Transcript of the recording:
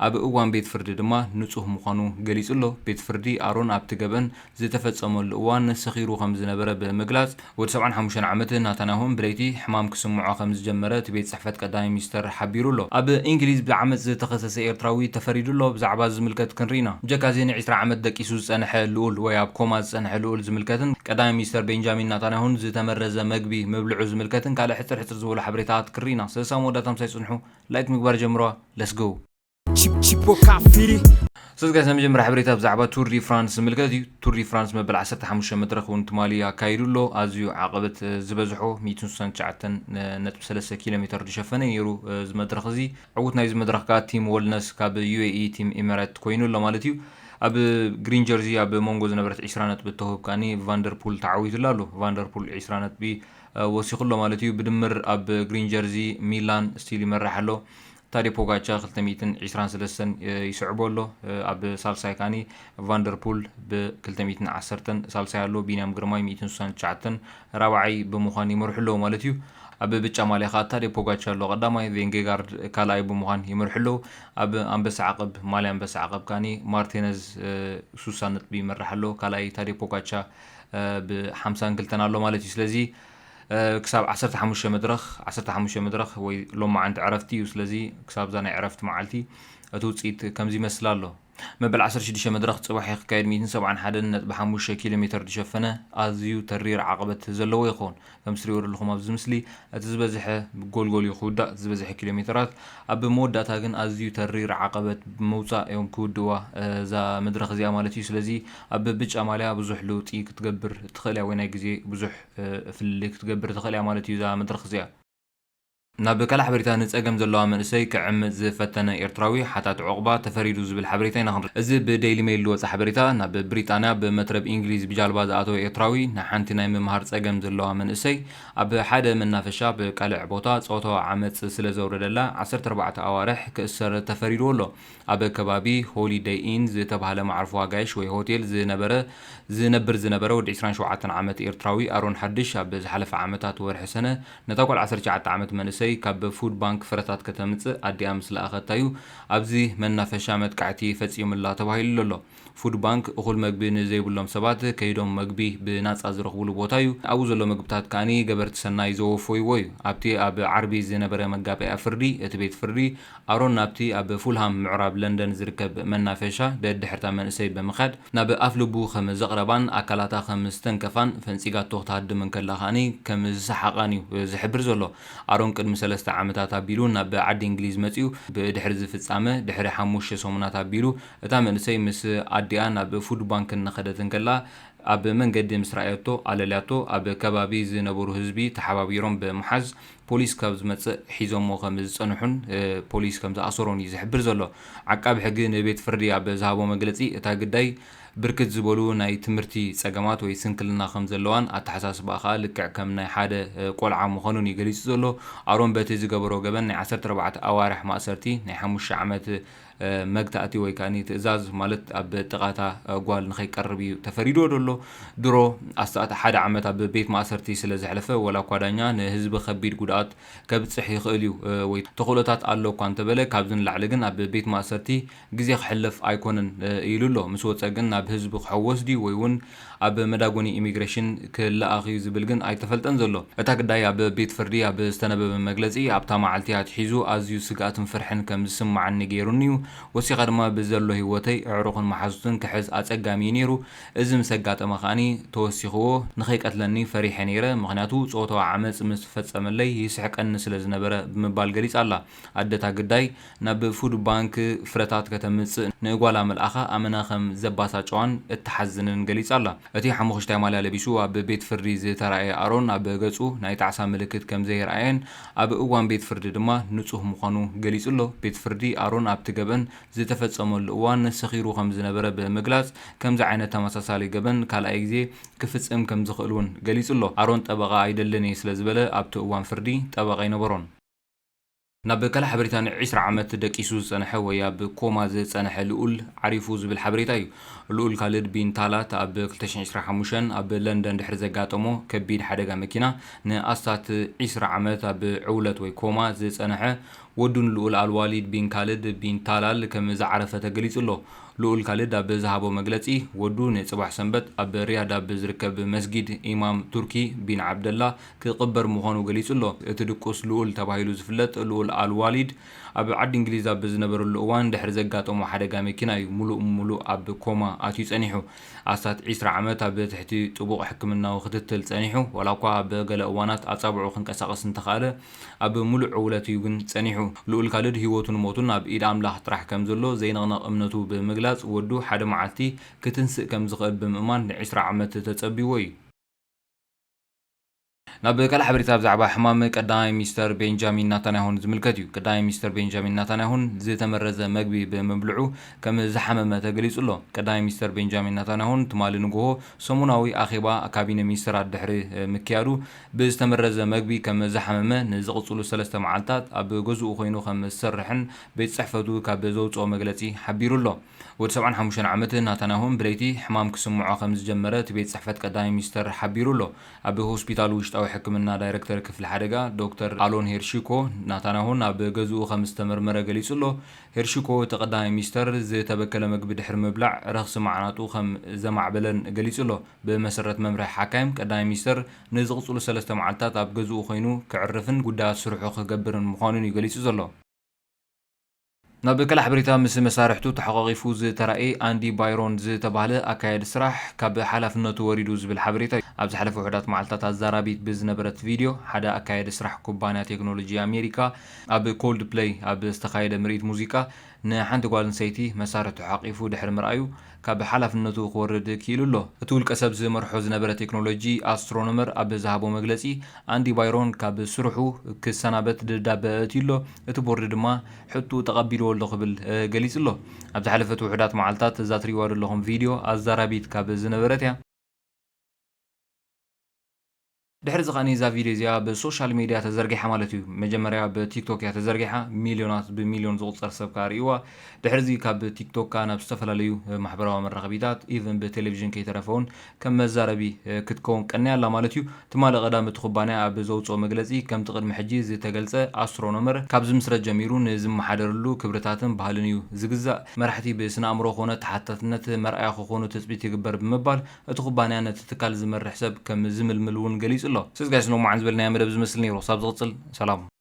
ኣብ እዋን ቤት ፍርዲ ድማ ንጹህ ምዃኑ ገሊጹ ኣሎ። ቤት ፍርዲ ኣሮን ኣብቲ ገበን ዝተፈጸመሉ እዋን ሰኺሩ ከም ዝነበረ ብምግላጽ፣ ወዲ ሰብዓን ሓሙሽተን ዓመት ናታንያሁን ብለይቲ ሕማም ክስምዖ ከም ዝጀመረ እቲ ቤት ጽሕፈት ቀዳማይ ሚኒስተር ሓቢሩ ኣሎ። ኣብ እንግሊዝ ብዓመጽ ዝተኸሰሰ ኤርትራዊ ተፈሪዱ ኣሎ። ብዛዕባ እዚ ዝምልከት ክንርኢና። ጀካዚ ንዒስራ ዓመት ደቂሱ ዝጸንሐ ልኡል ወይ ኣብ ኮማ ዝጸንሐ ልኡል ዝምልከትን ቀዳማይ ሚኒስተር ቤንጃሚን ናታንያሁን ዝተመረዘ መግቢ ምብልዑ ዝምልከትን ካልእ ሕጽር ሕጽር ዝበሉ ሓበሬታታት ክንርኢና። ሰለስተ መወዳእታ ምሳይ ጽንሑ። ላይክ ምግባር ጀምረዋ። Let's go። Chip- Chipo Kafiri. ሰስጋይ ናይ መጀመርያ ሓበሬታ ብዛዕባ ቱር ዲ ፍራንስ ዝምልከት እዩ። ቱር ዲ ፍራንስ መበል ዓሰርተ ሓሙሽተ መድረኽ እውን ትማሊ ኣካይዱ ኣሎ። ኣዝዩ ዓቐበት ዝበዝሖ ሚእትን ስሳን ትሽዓተን ነጥቢ ሰለስተ ኪሎ ሜትር ዝሸፈነ ነይሩ። እዚ መድረኽ እዚ ዕዉት ናይዚ መድረኽ ከኣ ቲም ወልነስ ካብ ዩ ኤ ኢ ቲም ኤሚሬት ኮይኑ ኣሎ ማለት እዩ። ኣብ ግሪን ጀርዚ ኣብ መንጎ ዝነበረት ዒስራ ነጥቢ እተውህብ ከኣ ቫንደርፑል ተዓዊቱላ ኣሎ። ቫንደርፑል ዒስራ ነጥቢ ወሲኹ ኣሎ ማለት እዩ። ብድምር ኣብ ግሪን ጀርዚ ሚላን ስቲል ይመርሕ ኣሎ። ታዴ ፖጋቻ ክልተ ሚእትን ዕስራን ሰለስተን ይስዕቦ ኣሎ። ኣብ ሳልሳይ ከኣ ቫንደርፑል ብ ክልተ ሚእትን ዓሰርተን ሳልሳይ ኣሎ። ቢንያም ግርማይ ሚእትን ስሳን ትሽዓተን ራብዓይ ብምዃን ይመርሑ ኣለዉ ማለት እዩ። ኣብ ብጫ ማልያ ከኣ ታዴ ፖጋቻ ኣሎ ቀዳማይ፣ ቬንጌጋርድ ካልኣይ ብምዃን ይመርሑ ኣለዉ። ኣብ ኣንበሳ ዓቐብ፣ ማልያ ኣንበሳ ዓቐብ ከኣ ማርቴነዝ ሱሳ ነጥቢ ይመርሕ ኣሎ። ካልኣይ ታዴ ፖጋቻ ብሓምሳን ክልተን ኣሎ ማለት እዩ። ስለዚ ክሳብ ዓሰርተ ሓሙሽተ መድረኽ፣ ዓሰርተ ሓሙሽተ መድረኽ ወይ ሎማዓንቲ ዕረፍቲ እዩ። ስለዚ ክሳብ እዛ ናይ ዕረፍቲ መዓልቲ እቲ ውጽኢት ከምዚ ይመስል ኣሎ። መበል ዓሰርተ ሽዱሽተ መድረኽ ጽባሕ ክካየድ ሚእትን ሰብዓን ሓደን ነጥቢ ሓሙሽተ ኪሎ ሜትር ዝሸፈነ ኣዝዩ ተሪር ዓቐበት ዘለዎ ይኸውን። ከም ትሪእዎ ዘለኹም ኣብዚ ምስሊ እቲ ዝበዝሐ ጎልጎል እዩ ክውዳእ፣ ዝበዝሐ ኪሎ ሜትራት። ኣብ መወዳእታ ግን ኣዝዩ ተሪር ዓቐበት ብምውጻእ እዮም ክውድእዋ እዛ መድረኽ እዚኣ ማለት እዩ። ስለዚ ኣብ ብጫ ማልያ ብዙሕ ለውጢ ክትገብር ትኽእል እያ ወይ ናይ ግዜ ብዙሕ ፍልልይ ክትገብር ትኽእል እያ ማለት እዩ እዛ መድረኽ እዚኣ። ናብ ካልእ ሓበሬታ፣ ንጸገም ዘለዋ መንእሰይ ክዕምጽ ዝፈተነ ኤርትራዊ ሓታት ዑቕባ ተፈሪዱ ዝብል ሓበሬታ ኢና ክንርኢ። እዚ ብደይሊ ሜይል ዝወጸ ሓበሬታ፣ ናብ ብሪጣንያ ብመትረብ እንግሊዝ ብጃልባ ዝኣተወ ኤርትራዊ ንሓንቲ ናይ ምምሃር ጸገም ዘለዋ መንእሰይ ኣብ ሓደ መናፈሻ ብቃልዕ ቦታ ጾታዊ ዓመጽ ስለ ዘውረደላ ዓሰርተ ኣርባዕተ ኣዋርሕ ክእሰር ተፈሪድዎ ኣሎ። ኣብ ከባቢ ሆሊደይ ኢን ዝተባህለ መዓርፎ ኣጋይሽ ወይ ሆቴል ዝነበረ ዝነብር ዝነበረ ወዲ ዕስራን ሸውዓተን ዓመት ኤርትራዊ ኣሮን ሓድሽ ኣብ ዝሓለፈ ዓመታት ወርሒ ሰነ ነታ ጓል ዓሰርተ ትሽዓተ ዓመት መንእሰይ ካብ ፉድ ባንክ ፍረታት ከተምጽእ ኣዲኣ ምስ ለኣኸታ እዩ ኣብዚ መናፈሻ መጥቃዕቲ ፈጺሙላ ተባሂሉ ኣሎ። ፉድ ባንክ እኹል መግቢ ንዘይብሎም ሰባት ከይዶም መግቢ ብናጻ ዝረኽብሉ ቦታ እዩ። ኣብኡ ዘሎ መግብታት ከኣ ገበርቲ ሰናይ ዘወፈይዎ እዩ። ኣብቲ ኣብ ዓርቢ ዝነበረ መጋበያ ፍርዲ፣ እቲ ቤት ፍርዲ ኣሮን ናብቲ ኣብ ፉልሃም ምዕራብ ለንደን ዝርከብ መናፈሻ ደድሕርታ መንእሰይ ብምኻድ ናብ ኣፍልቡ ከም ዘቕረባን ኣካላታ ከም ዝተንከፋን ፈንጺጋቶ ክትሃድም እንከላ ከኣ ከም ዝሰሓቓን እዩ ዝሕብር ዘሎ። ኣሮን ቅድሚ ሰለስተ ዓመታት ኣቢሉ ናብ ዓዲ እንግሊዝ መጺኡ። ብድሕሪ ዝፍጻመ ድሕሪ ሓሙሽተ ሰሙናት ኣቢሉ እታ መንእሰይ ምስ ኣዲኣ ናብ ፉድ ባንክ እናኸደት እንከላ ኣብ መንገዲ ምስ ረኣየቶ ኣለልያቶ። ኣብ ከባቢ ዝነበሩ ህዝቢ ተሓባቢሮም ብምሓዝ ፖሊስ ካብ ዝመጽእ ሒዞሞ ከም ዝጸንሑን ፖሊስ ከም ዝኣሰሮን እዩ ዝሕብር ዘሎ። ዓቃቢ ሕጊ ንቤት ፍርዲ ኣብ ዝሃቦ መግለጺ እታ ግዳይ ብርክት ዝበሉ ናይ ትምህርቲ ጸገማት ወይ ስንክልና ከም ዘለዋን ኣተሓሳስባኣ ከኣ ልክዕ ከም ናይ ሓደ ቆልዓ ምዃኑን እዩ ገሊጹ ዘሎ። ኣሮን በቲ ዝገበሮ ገበን ናይ ዓሰርተ ኣርባዕተ ኣዋርሕ ማእሰርቲ፣ ናይ ሓሙሽተ ዓመት መግታእቲ ወይ ከኣ ትእዛዝ ማለት ኣብ ጥቓታ ጓል ንኸይቀርብ እዩ ተፈሪድዎ ዘሎ። ድሮ ኣስታት ሓደ ዓመት ኣብ ቤት ማእሰርቲ ስለ ዘሕለፈ፣ ወላ እኳ ዳኛ ንህዝቢ ከቢድ ጉድኣት ከብጽሕ ይኽእል እዩ ወይ ተኽእሎታት ኣሎ እኳ እንተበለ፣ ካብዚ ንላዕሊ ግን ኣብ ቤት ማእሰርቲ ግዜ ክሕልፍ ኣይኮነን ኢሉ ኣሎ። ምስ ወጸ ግን ናብ ህዝቢ ክሕወስ ድዩ ወይ እውን ኣብ መዳጎኒ ኢሚግሬሽን ክለኣኽ እዩ ዝብል ግን ኣይተፈልጠን ዘሎ። እታ ግዳይ ኣብ ቤት ፍርዲ ኣብ ዝተነበበ መግለጺ፣ ኣብታ መዓልቲ ኣትሒዙ ኣዝዩ ስግኣትን ፍርሕን ከም ዝስምዓኒ ገይሩኒ እዩ። ወሲኻ ድማ ብዘሎ ህይወተይ ኣዕሩኽን መሓዙትን ክሕዝ ኣጸጋሚ እዩ ነይሩ። እዚ ምስ ኣጋጠመ ከኣ ተወሲኽዎ ንኸይቀትለኒ ፈሪሐ ነይረ፣ ምኽንያቱ ጾታዊ ዓመጽ ምስ ፈጸመለይ ይስሕቀኒ ስለ ዝነበረ ብምባል ገሊጻ ኣላ። ኣደታ ግዳይ ናብ ፉድ ባንክ ፍረታት ከተምጽእ ንእጓላ ምልኣኻ ኣመና ከም ዘባሳጨዋን እትሓዝንን ገሊጻ ኣላ። እቲ ሓሙኽሽታይ ማልያ ለቢሱ ኣብ ቤት ፍርዲ ዝተራእየ ኣሮን ኣብ ገጹ ናይ ጣዕሳ ምልክት ከም ዘየርኣየን ኣብ እዋን ቤት ፍርዲ ድማ ንጹህ ምዃኑ ገሊጹ ኣሎ። ቤት ፍርዲ ኣሮን ኣብቲ ገበን ዝተፈጸመሉ እዋን ሰኺሩ ከም ዝነበረ ብምግላጽ ከምዚ ዓይነት ተመሳሳሊ ገበን ካልኣይ ግዜ ክፍጽም ከም ዝኽእል እውን ገሊጹ ኣሎ። ኣሮን ጠበቓ ኣይደልን እየ ስለ ዝበለ ኣብቲ እዋን ፍርዲ ጠበቓ ኣይነበሮን። ናብ ካልእ ሓበሬታ፣ ንዒስራ ዓመት ደቂሱ ዝጸንሐ ወይ ኣብ ኮማ ዝጸንሐ ልኡል ዓሪፉ ዝብል ሓበሬታ እዩ። ልኡል ካልድ ቢን ታላት ኣብ ክልተ ሽሕን ዕስራን ሓሙሽተን ኣብ ለንደን ድሕሪ ዘጋጠሞ ከቢድ ሓደጋ መኪና ንኣስታት ዒስራ ዓመት ኣብ ዕውለት ወይ ኮማ ዝጸንሐ ወዱ ንልኡል ኣልዋሊድ ቢን ካልድ ቢን ታላል ከም ዝዓረፈ ተገሊጹ ኣሎ። ልኡል ካልድ ኣብ ዝሃቦ መግለጺ፣ ወዱ ንጽባሕ ሰንበት ኣብ ሪያድ ኣብ ዝርከብ መስጊድ ኢማም ቱርኪ ቢን ዓብደላ ክቕበር ምዃኑ ገሊጹ ኣሎ። እቲ ድቁስ ልኡል ተባሂሉ ዝፍለጥ ልኡል ኣልዋሊድ ኣብ ዓዲ እንግሊዝ ኣብ ዝነበረሉ እዋን ድሕሪ ዘጋጠሞ ሓደጋ መኪና እዩ ምሉእ ምሉእ ኣብ ኮማ ኣትዩ ጸኒሑ። ኣስታት ዒስራ ዓመት ኣብ ትሕቲ ጥቡቕ ሕክምናዊ ክትትል ጸኒሑ፣ ዋላ እኳ ኣብ ገለ እዋናት ኣጻብዑ ክንቀሳቐስ እንተኸኣለ፣ ኣብ ምሉእ ዕውለት እዩ ግን ጸኒሑ። ልኡል ካልድ ህይወቱን ሞቱን ኣብ ኢድ ኣምላኽ ጥራሕ ከም ዘሎ ዘይንቕነቕ እምነቱ ብምግላጽ፣ ወዱ ሓደ መዓልቲ ክትንስእ ከም ዝኽእል ብምእማን ንዒስራ ዓመት ተጸብይዎ እዩ። ናብ ካልእ ሓበሬታ ብዛዕባ ሕማም ቀዳማይ ሚኒስተር ቤንጃሚን ናታንያሁን ዝምልከት እዩ። ቀዳማይ ሚኒስተር ቤንጃሚን ናታንያሁን ዝተመረዘ መግቢ ብምብልዑ ከም ዝሓመመ ተገሊጹ ኣሎ። ቀዳማይ ሚኒስተር ቤንጃሚን ናታንያሁን ትማሊ ንግሆ ሰሙናዊ ኣኼባ ካቢነ ሚኒስተራት ድሕሪ ምክያዱ፣ ብዝተመረዘ መግቢ ከም ዝሓመመ ንዝቕጽሉ ሰለስተ መዓልታት ኣብ ገዝኡ ኮይኑ ከም ዝሰርሕን ቤት ጽሕፈቱ ካብ ዘውጽኦ መግለጺ ሓቢሩ ኣሎ። ወዲ ሰብዓን ሓሙሽተን ዓመት ናታንያሁን ብለይቲ ሕማም ክስምዖ ከም ዝጀመረ እቲ ቤት ጽሕፈት ቀዳማይ ሚኒስተር ሓቢሩ ኣሎ። ኣብ ሆስፒታል ውሽጣዊ ሕክምና ዳይረክተር ክፍሊ ሓደጋ ዶክተር ኣሎን ሄርሺኮ ናታንያሁን ኣብ ገዝኡ ከም ዝተመርመረ ገሊጹ ኣሎ። ሄርሺኮ እቲ ቀዳማይ ሚኒስተር ዝተበከለ መግቢ ድሕሪ ምብላዕ ረኽሲ ማዕናጡ ከም ዘማዕበለን ገሊጹ ኣሎ። ብመሰረት መምርሒ ሓካይም ቀዳማይ ሚኒስተር ንዝቕጽሉ ሰለስተ መዓልታት ኣብ ገዝኡ ኮይኑ ክዕርፍን ጉዳያት ስርሑ ክገብርን ምዃኑን እዩ ገሊጹ ዘሎ። ናብ ካልእ ሓበሬታ ምስ መሳርሕቱ ተሓቋቒፉ ዝተራእየ ኣንዲ ባይሮን ዝተባህለ ኣካያዲ ስራሕ ካብ ሓላፍነቱ ወሪዱ ዝብል ሓበሬታ እዩ። ኣብ ዝሓለፈ ውሑዳት መዓልታት ኣዛራቢት ብዝነበረት ቪድዮ፣ ሓደ ኣካያዲ ስራሕ ኩባንያ ቴክኖሎጂ ኣሜሪካ ኣብ ኮልድ ፕለይ ኣብ ዝተኻየደ ምርኢት ሙዚቃ ንሓንቲ ጓል ኣንስተይቲ መሳርሕቱ ሓቒፉ ድሕሪ ምርኣዩ ካብ ሓላፍነቱ ክወርድ ክኢሉ ኣሎ። እቲ ውልቀ ሰብ ዝመርሖ ዝነበረ ቴክኖሎጂ ኣስትሮኖመር ኣብ ዝሃቦ መግለጺ፣ ኣንዲ ባይሮን ካብ ስርሑ ክሰናበት ደብዳበ ኣእትዩ ኣሎ። እቲ ቦርድ ድማ ሕቶኡ ተቐቢልዎ ኣሎ ክብል፣ እ፣ ገሊጹ ኣሎ። ኣብ ዝሓለፈት ውሑዳት መዓልታት እዛ ትርእይዋ ዘለኹም ቪድዮ ኣዛራቢት ካብ ዝነበረት እያ። ድሕሪ እዚ ከኣ እዛ ቪድዮ እዚኣ ብሶሻል ሚድያ ተዘርጊሓ ማለት እዩ። መጀመርያ ብቲክቶክ እያ ተዘርጊሓ፣ ሚልዮናት ብሚልዮን ዝቑጸር ሰብ ከኣ ርእይዋ። ድሕሪ እዚ ካብ ቲክቶክ ከኣ ናብ ዝተፈላለዩ ማሕበራዊ መራኸቢታት፣ ኢቨን ብቴሌቪዥን ከይተረፈ እውን ከም መዛረቢ፣ እ፣ ክትከውን ቀንያ ኣላ ማለት እዩ። ትማሊ ቀዳም እቲ ኩባንያ ኣብ ዘውጽኦ መግለጺ፣ ከምቲ ቅድሚ ሕጂ ዝተገልጸ ኣስትሮኖመር ካብ ዝምስረት ጀሚሩ ንዝመሓደረሉ ክብርታትን ባህልን እዩ ዝግዛእ። መራሕቲ ብስነ ኣእምሮ ኮነ ተሓታትነት መርኣያ ክኾኑ ትጽቢት ይግበር ብምባል፣ እቲ ኩባንያ ነቲ ትካል ዝመርሕ ሰብ ከም ዝምልምል እውን ገሊጹ ኣሎ። ስስ ጋይስ፣ ሎማዓንቲ ዝበልናዮ መደብ ዝመስል ነይሩ። ክሳብ ዝቕጽል፣ ሰላም።